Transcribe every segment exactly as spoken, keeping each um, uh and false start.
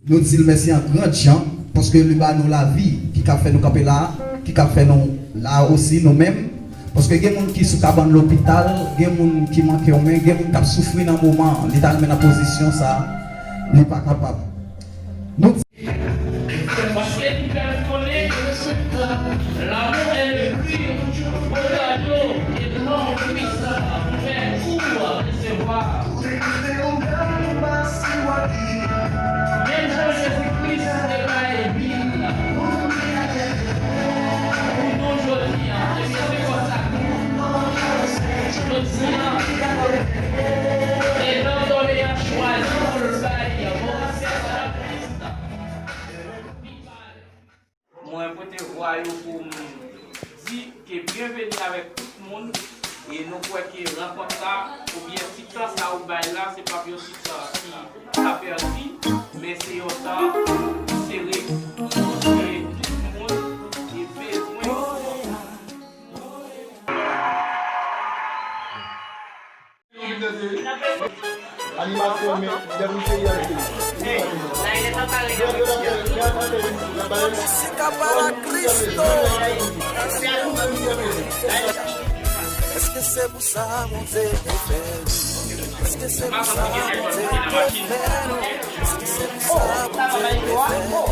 Nou di l mèsi an gran jan, paske li ba nou lavi ki ka fè nou kanpe la, ki ka fè nou la osi nou menm. Paske gen moun ki sou kabann lopital, gen moun ki manke yon men, gen moun k ap soufri nan moman an, li ta renmen nan pozisyon sa a, li pa kapab. Nou di Paske li fè m konnen l'amour est le pur, au radeau et non puissant, ouvert ou recevoir. Menm jan Jezikri te bay vi l pou nou jodi a, ebyen se konsa tou, jodi a, Setan dòmi a chwazi pou l bay gwo sèch la. Mwen pote vwa yo pou m di ke byenveni avèk tout moun. E nou kwè ke rankont sa, oubyen ti tan sa ou bay la, se p ap yon ti tan ki ka pèdi, men se yon tan ki sere, ke tout moun te bezwen. Animasyon, men, lè pou peyi a rete. Èske se pou sa Bondye te fè nou? Èske se pou sa Bondye te fè nou? Èske se pou sa Bondye te fè nou?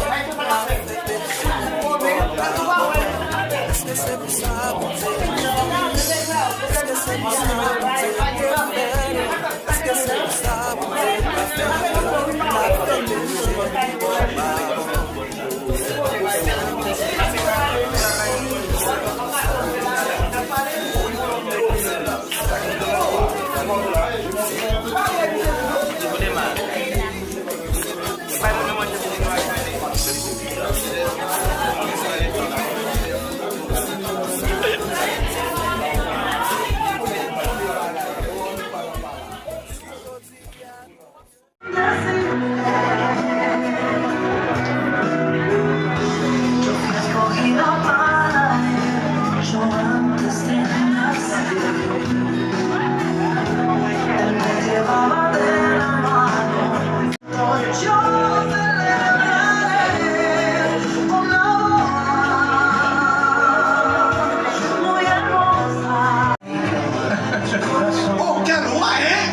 Oh, quel roi, hein?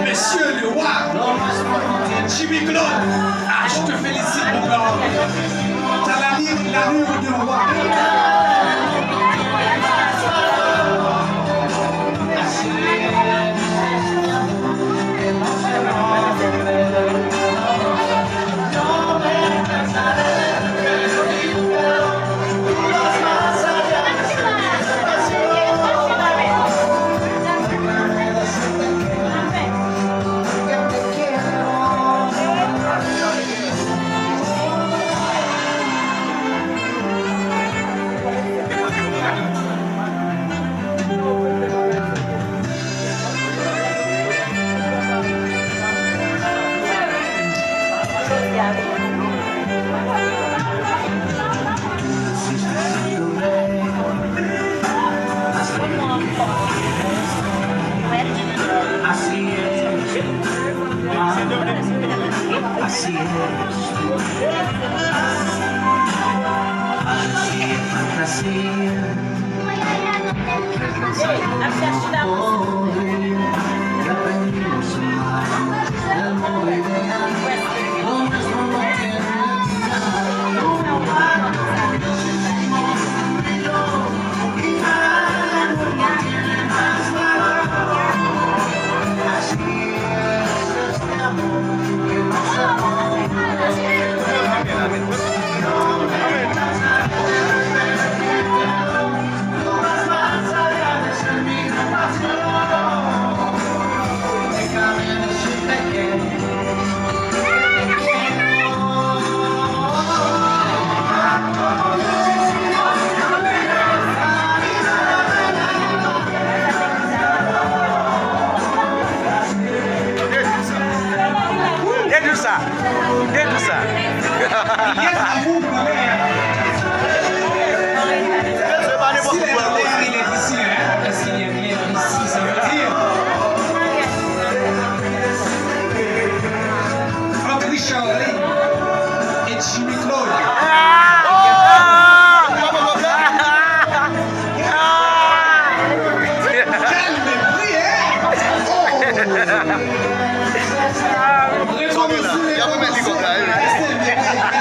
Monsieur le roi, Jimmy Claude, ah, je te félicite, mon grand. T'as la, l'allure d'un roi. Dedwi sa. Dedwi sa. Se pa nenpòt moun pou wè l. Est-ce qu'il y a de l'air ici, hein? Est-ce qu'il y a de l'air ici? Ça veut dire, Kòb yo la. Y ap remèt li kòb la, wi.